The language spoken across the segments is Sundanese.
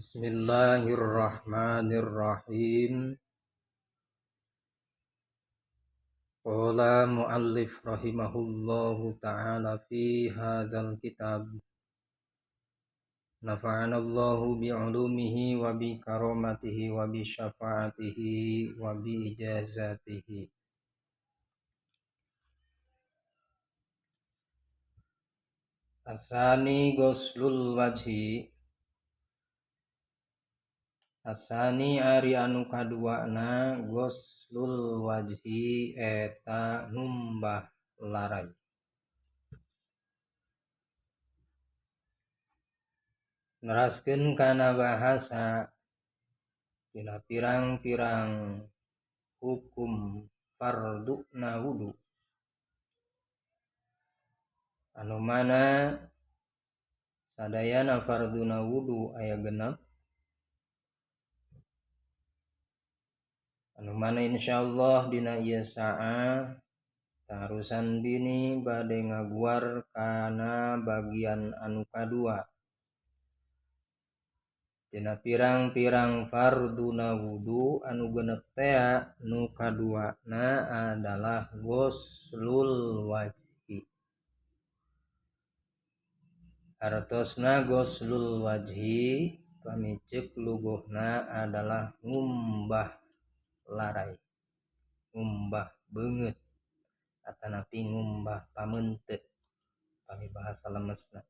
Bismillahirrahmanirrahim. Qala muallif rahimahullahu ta'ala fi hadzal kitab. Nafa'ana Allahu bi'ulumihi wa bi karamatihi wa bi syafaatihi wa bi ijazatihi. Asani ghuslul wajhi. Asani ari anu kaduana ghuslul wajhi eta ngumbah larai. Neraskeun kana bahasa dina pirang-pirang hukum farduna wudu anu mana sadayana farduna wudu aya genep, anu mana insyaallah dina ieu saah tarusan bini bade ngaguar kana bagian anu kadua dina pirang-pirang farduna wudu anu genep tea nu kaduana adalah ghuslul wajhi. Artosna ghuslul wajhi pamicek luguhna adalah ngumbah larai, ngumbah beungeut atanapi ngumbah pameunteut pami bahasa lemesna.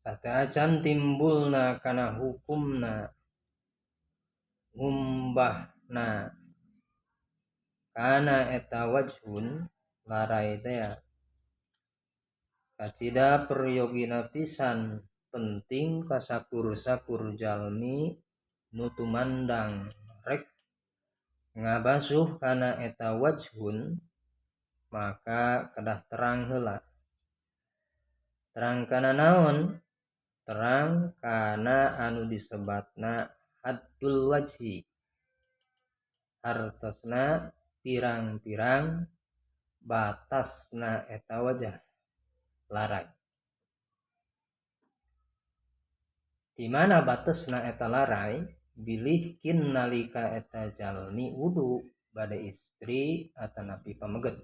Sateuacan timbulna kana hukumna ngumbahna kana eta wajhun larai tea kacida peryogina pisan penting kasakur-sakur jalmi nu tumandang rek ngabasuh kana eta wajhun maka kedah terang heula. Terang kana naon? Terang kana anu disebatna haddul wajhi, hartosna pirang-pirang batasna eta wajah larai. Di mana batasna eta larai? Bilih kin nalika eta jalmi wudu bade istri atanapi pameget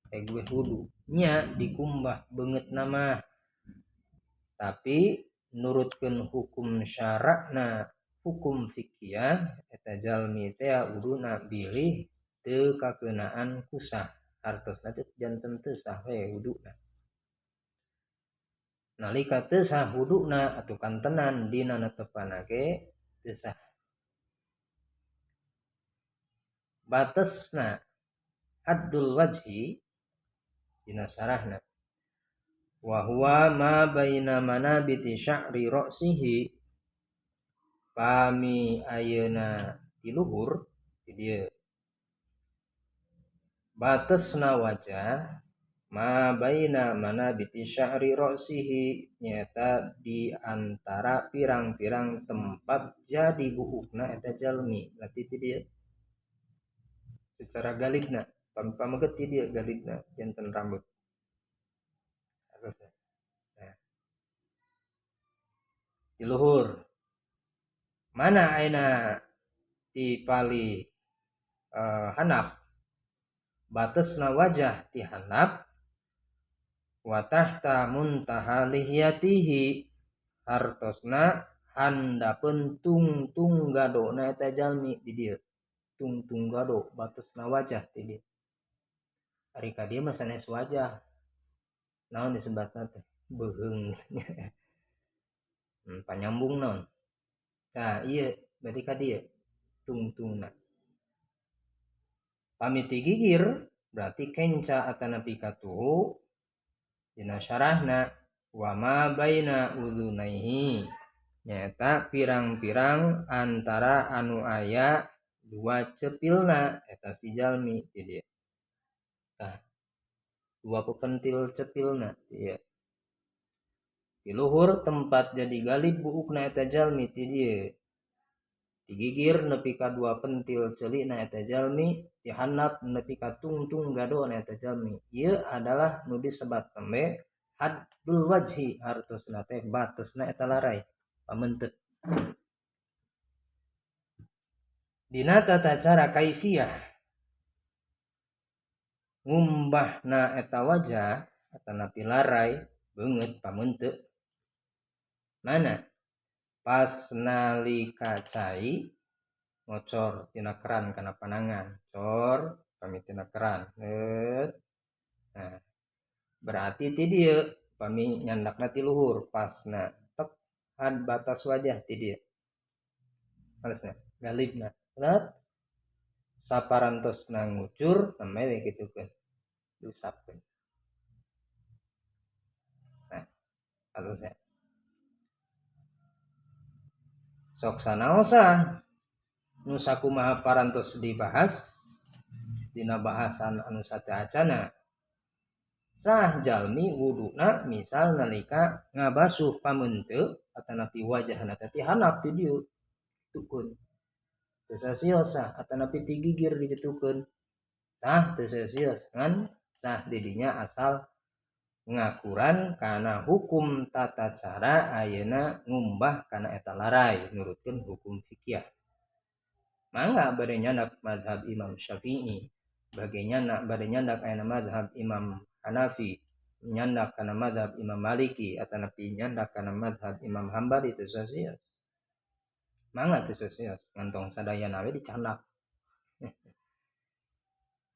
gue wudu nya dikumbah beungeut nama, tapi nurutkeun hukum syarakna hukum fikih eta jalmi teh wuduna bilih teu kakeunaan kusah, hartosna teh janten teu sah we wuduna. Nalika teu sah wuduna atuh kantenan dina netepanna ge teu sah. Batesna haddul wajhi dina syarahna wa huwa ma baina manabiti sya'ri ra'sihi, pami ayeuna di luhur di dieu batesna wajah ma baina manabiti sya'ri ra'sihi nyaeta di antara pirang-pirang tempat jadi buukna eta jalmi. Berarti ti dieu secara galibna pameget ti dieu galibna janten rambut. Nah, di luhur mana ayeuna ti pali hanap batesna wajah ti hanap wa tahta muntaha lihiyatihi hartosna handapeun tungtung gadona eta jalmi di dieu tungtung gado batesna wajah ti dieu. Ari ka dieu mah sanes wajah, naon disebatna teh beuheung panyambung naon. Tah ieu berarti ka dieu tungtungna. Pamiti gigir berarti kenca atanapi katuhu dina syarahna wa ma baina udhunaihi nyaeta pirang-pirang antara anu aya dua cepilna eta si jalmi ti dieu. Tah dua pepentil cepilna ti dieu. Di luhur tempat jadi galib buukna eta jalmi ti dieu. Digigir nepi ka dua pentil celikna eta jalmi, dihandap nepi ka tungtung gadona eta jalmi. Ieu adalah nu disebat tembe Haddul wajhi hartosna teh batesna eta larai pamenteu. Dina tata cara kaifiyah ngumbahna eta wajah atanapi larai beungeut pamenteu mana pas nalika cai ngocor tina keran kana panangan cor pami tina keran. Nah, berarti ti dieu pami nyandakna ti luhur pasna tek had batas wajah ti dieu halesna galibna let saparantosna ngucur namanya we kitukeun diusapkeun. Nah, atasnya sok sanaosa nu sakumaha parantos dibahas dina bahasan anu sateuacana sah jalmi wuduna misal nalika ngabasuh pamenteu atanapi wajahna teh ti handap ti dieu tukeun teu sasios sah atanapi ti gigir ditukeun sah teu sasios ngan sah didinya asal ngakuran kana hukum tata cara ayeuna ngumbah kana eta larai nurutkeun hukum fikih. Mangga bade nyandak mazhab Imam Syafi'i, bage nyandak bade nyandak ayeuna mazhab Imam Hanafi, nyandak kana mazhab Imam Maliki atanapi nyandak kana mazhab Imam Hambali teu sasios. Mangga teu sasios ngantong sadayana we dicandak.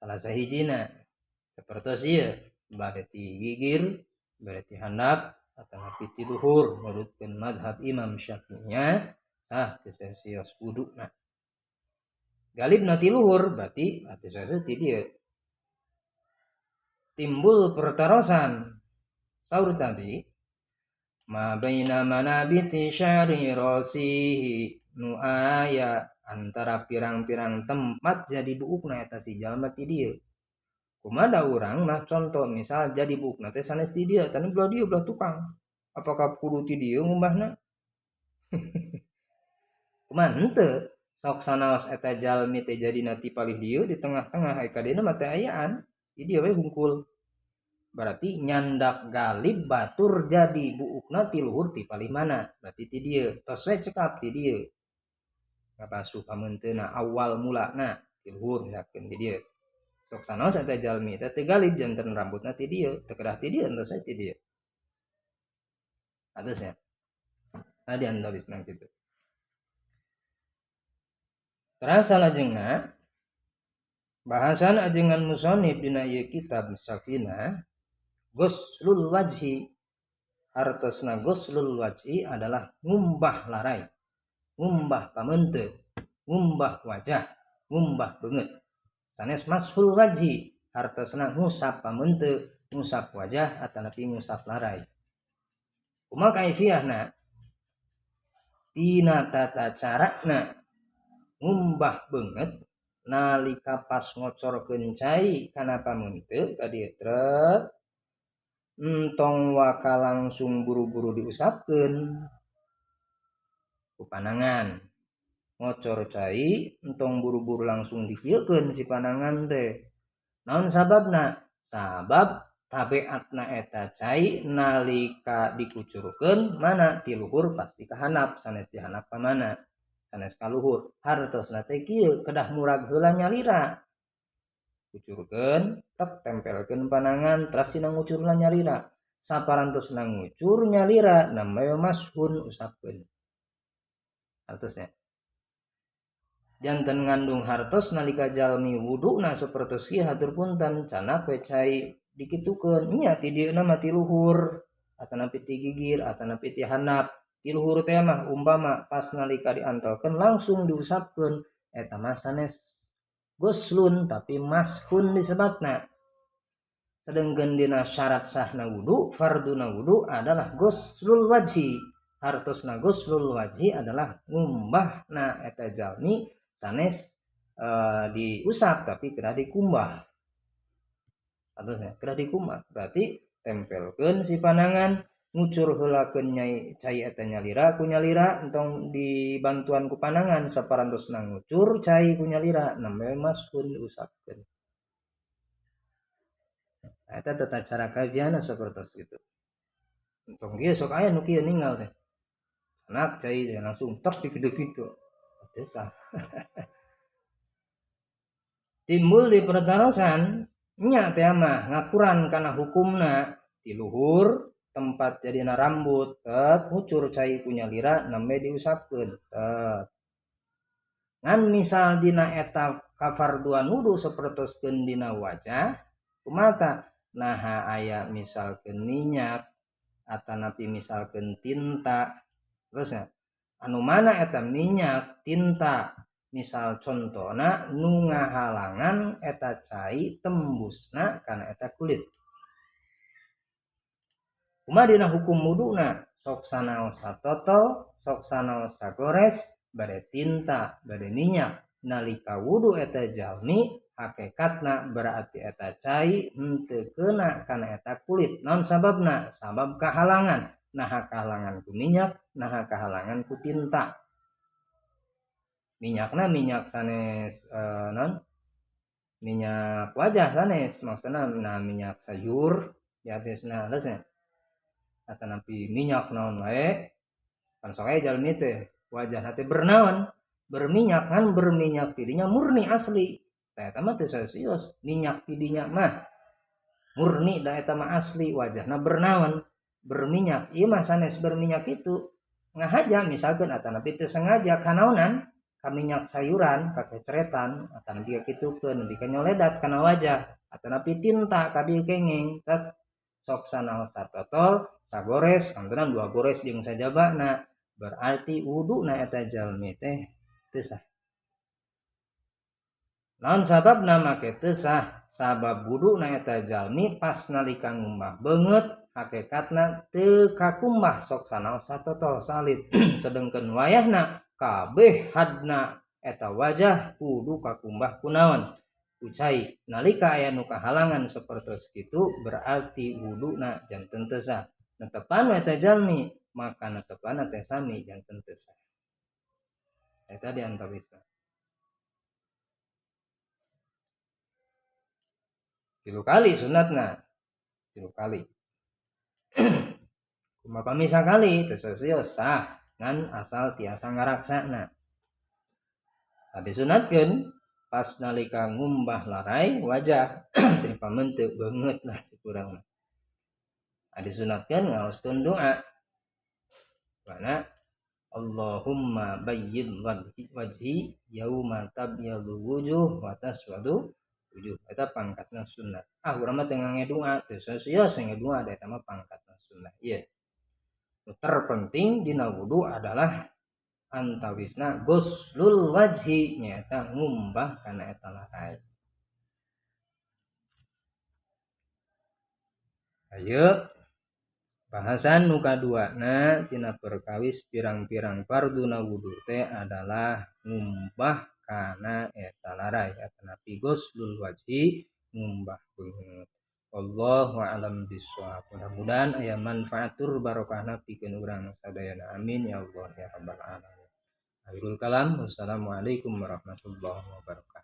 Salah sahijina sapertos ieu bade ti gigir, bade ti handap atanapi ti luhur nurutkeun mazhab Imam Syafi'i sah teu sasios wuduna. Galibna ti luhur berarti teu sasios ti dieu. Timbul pertarosan saur tadi ma baina manabiti syari rasihi nu aya antara pirang-pirang tempat jadi buukna eta si jalma ti dieu. Kumaha urang mah contoh misal jadi buukna teh sanes ti dieu, tanu belah dieu belah tukang. Apakah kudu ti dieu ngumbahna? Kumaha henteu? Sok sanaos eta jalmi teh jadina ti palih dieu di tengah-tengah aya kadena mah teh ayaan. Di dieu we hungkul. Berarti nyandak galib batur jadi buukna ti luhur ti palih mana? Berarti ti dieu. Tos we cekap ti dieu. Ngabasuh pameunteuna awal mulana ti luhur misalkeun ti dieu. Sok sanaos eta jalmi teh teu galib janten rambutna ti dieu, teu kedah ti dieu entos we ti dieu. Atasnya. Tadi anda bisa kitu. Terasa lajengna bahasan ajengan musonib dina ieu kitab Safinah ghuslul wajhi hartosna ghuslul wajhi adalah ngumbah larai, ngumbah pamenteu, ngumbah wajah, ngumbah beungeut. Sanes mashul wajhi hartosna ngusap pamenteu, ngusap wajah atanapi ngusap larai. Kumaha kaifiahna? Dina tata carana ngumbah beungeut nalika pas ngocorkeun cai kana pamenteu ka dieu trep entong waka langsung buru-buru diusapkeun ku panangan. Ngocor cai entong buru-buru langsung dikieukeun si panangan teh. Naon sababna? Sabab tabiatna eta cai nalika dikucurkeun mana ti luhur pasti kahanap, sanes dihanap ka mana? Sanes ka luhur. Hartosna teh kieu kedah murag heula nyalira. Kucurkeun, tek tempelkeun panangan teras dina ngucurna nyalira. Saparantosna ngucur nyalira namanya mashun usapkeun. Hartosna janten ngandung hartos nalika jalmi wuduna sapertos ieu hatur punten canak we cai dikitukeun nya ti dieuna mah ti luhur atanapi ti gigir atanapi ti handap. Ti luhur teh mah umpama pas nalika diantelkeun langsung diusapkeun eta mah sanes ghuslun tapi mashun disebatna. Sedengkeun dina syarat sahna wudu farduna wudu adalah ghuslul wajhi. Hartosna ghuslul wajhi adalah ngumbahna eta jalmi sanes diusap tapi kena dikumbah. Hartosna kena dikumbah berarti tempelkeun si panangan ngucur heulakeun nyai cai eta nyalira ku nyalira entong dibantuan ku panangan saparantosna ngucur cai ku nyalira namanya mashun diusapkeun. Eta tata cara kajianna sapertos kitu. Tong kieu sok aya nu kieu ninggal teh. Anak cai teh langsung tek digedeg kitu. Teu sah. Timbul di pertarosan nya teh mah ngakuran kana hukumna di luhur tempat jadina rambut tet ngucur cai ku nyalira nembe diusapkeun tet. Ngan misal dina eta kafarduan wudu sapertoskeun dina wajah kumaha naha aya misalkeun minyak atanapi misalkeun tinta terus ya anu mana eta minyak tinta misal contona nu ngahalangan eta cai tembusna kana eta kulit. Kumaha dina hukum wuduna sok sanaos satotol sok sanaos sagores bade tinta bade minyak nalika wudu eta jalmi hakikatna berarti eta cai henteu keuna kana eta kulit. Naon sababna? Sabab kahalangan. Naha kahalangan ku minyak, naha kahalangan ku tinta. Minyakna minyak sanes naon? Minyak wajah sanes, maksudna nah minyak sayur di atasna leus nya. Atanapi minyak naon wae kan sok aya jalmi teh wajahna teh bernaon? Berminyak kan berminyak tidinya murni asli. Tah eta mah teu serius, minyak tidinya mah murni da eta mah asli wajahna bernaon? Berminyak. Ieu mah sanes berminyak itu ngahaja misalkeun atanapi teu sengaja kanaonan ka minyak sayuran kakeceretan atanapi kitukeun nepi ka nyoledat kana wajah atanapi tinta ka dieu kengeng tet sok sanaos satotol sagores kantenan dua gores jeung sajabana berarti wuduna eta jalmi teh teu sah. Naon sababna make teu sah? Sabab wuduna eta jalmi pas nalika ngumbah beungeut hakikatna teu kakumbah sok sanaos satotol salit. Sedengkeun wayahna kabeh hadna eta wajah kudu kakumbah kunaon? Ku cai. Nalika aya nu kahalangan sapertos kitu berarti wuduna janten teu sah. Netepan eta jalmi maka netepan teh sami janten teu sah. Eta di antawisna. 3 kali sunatna. 3 kali. Kumaha pami sakali teu serius sah ngan asal tiasa ngaraksana. Tah disunatkeun pas nalika ngumbah larai wajah teu pamenteuk beungeut lah cek urang mah. Tah disunatkeun ngaoskeun doa. Mana Allahumma bayyid wajhi yauma tabyadu wujuh wa taswadu wujuh. Eta pangkatna sunat. Ah urang mah teu ngedua, teu serius ngedua da eta mah pangkatna sunat. Ieu. Nu terpenting dina wudu adalah antawisna ghuslul wajhi nyaeta ngumbah kana eta larai. Ayo bahasan nu kaduana tina perkawis pirang-pirang farduna wudu teh adalah ngumbah kana eta larai atanapi ghuslul wajhi ngumbah beungeut. Wallahu a'lam bishawab. Mudah-mudahan aya manfaatur barokahna pikeun urang sadayana. Amin ya Allah ya rabbal alamin. Akhirul kalam. Wassalamualaikum warahmatullahi wabarakatuh.